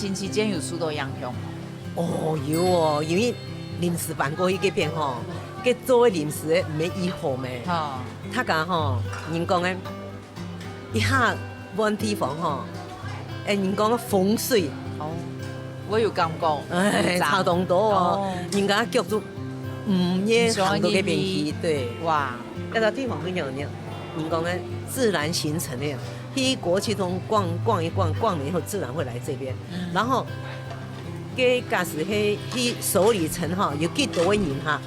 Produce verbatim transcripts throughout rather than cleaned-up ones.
經濟間有受到影響？哦，有哦，因為臨時搬過去這片吼，該做个臨時个毋係一號咩？哈，大家吼，人講个一下換地方吼，哎，人講个風水，哦，我有感覺，哎，差當多哦，哦，人家腳就毋願行到這片去，對，哇，該个地方很有，人講个自然形成个，去過去中逛逛一逛，逛了以後自然會來這邊，然後，該假使去去首里城哈，有幾多个人哈，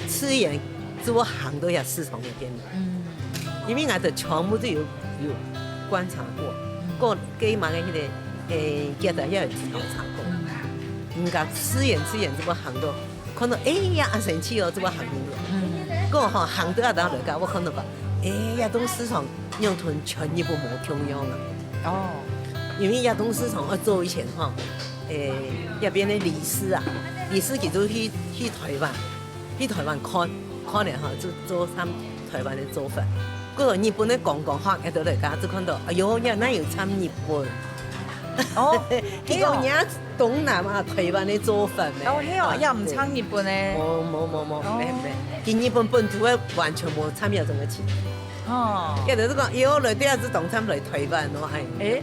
自然就會行到遐市場那邊。 因為𠊎兜全部都有有觀察過，過該麼个那個誒，街道也有調查過，人家自然自然就會行到，看到哎呀，恁神奇哦，就會行入去。過吼行到啊，到了家，我看到講，哎呀，東市場用同全日本無共樣啊。哦，因為呀，東市場愛做以前吼，誒，那邊个理事啊，理事佢就去去台灣，去台灣看，看了吼，就做參台灣个做法。過日本个觀光客一到來家，就看到，哎喲，原來有參日本。哦，佢講人家東南亞台灣个做法咩？哦，係哦，也毋參日本个。無無無無，哦，沒沒，佢日本本土个完全無參與這種个情。 哦，佢就係講，以後來對啊，就當參來台灣咯，哎。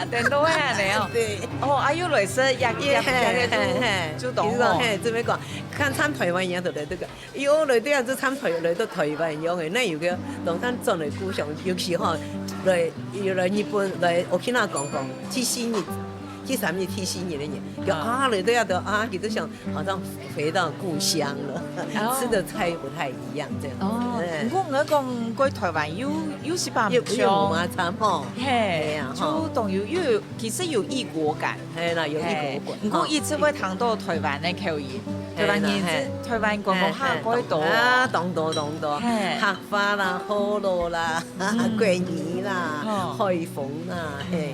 誒，等到會恁樣哦。對。哦，啊，又來說，也也也就就懂哦。嘿，這邊講，看參台灣一樣，對不對？這個，以後來對啊，就參台來到台灣一樣誒，那有個當參轉來故鄉，尤其吼，來又來日本來沖繩觀光，去四日，去三日，去四日个人，有啊，來對啊，都啊，佢就想 好像回到故鄉了，哦，吃的菜不太一樣這樣子。哦，哎，毋過𠊎講過台灣有有時吧，又又無嘛參吼，嘿，係啊，就吼，當有又有其實有異國感。係啦，有異國感，嘿，毋過一直會聽到台灣个口音，吼，台灣人，嘿啦，嘿，台灣講講客過多，嘿，嘿，啊，當多當多，嘿，客話啦、河洛啦、嗯，國語啦、哦，海豐啦，嘿，